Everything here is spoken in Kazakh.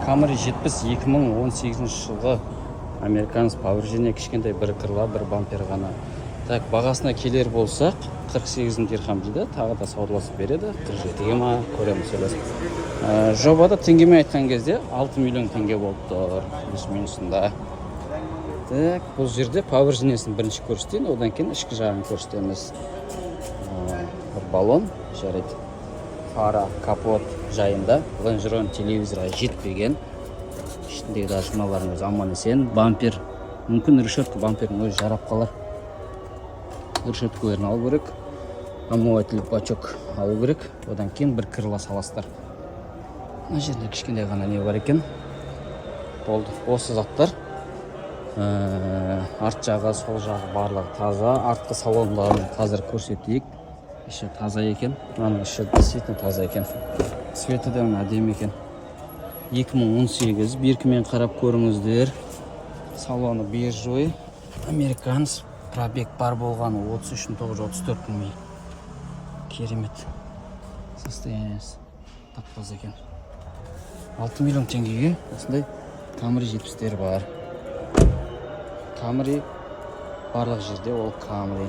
Камри 70, 2018 жылғы, американец, повреждение кішкентай, бір крыла, бір бампер ғана. Так, бағасына келер болсақ, 48 мың дирхам дейді, тағы да саудаласып береді, 47-ге ма, көреміз, сөйлесіп. Жобада теңгемен айтқан кезде 6 миллион теңге болып тұр, плюс минусында. Так, бұл жерде повреждениесін бірінші көрсетейін, одан кейін ішкі жағын көрсетеміз. Бір баллон, жарайды. Фара, капот жайында, лонжерон, телевизорға жетпеген. Ішіндегі даже мыналардың өзі аман есен. Бампер, мүмкін, решетка бампердің өзі жарап қалар. Решеткаларын алу керек. Омыватель, бачок алу керек. Одан кейін бір крыла саласыздар. Мына жерде кішкентай ғана не бар екен. Болды, осы заттар. Арт жағы, сол жағы, барлығы таза. Артқы салондарын қазір көрсетейік. Іші таза екен, мынаның іші действительно таза екен, цветі де мына әдемі екен. 2018, биркімен қарап көріңіздер. Салоны бежевый, американец, пробег бар болғаны 33 934 мың миль. Керемет, состояниесі тап таза екен. 6 миллион теңгеге осындай Камри 70-тер бар. Камри барлық жерде ол Камри.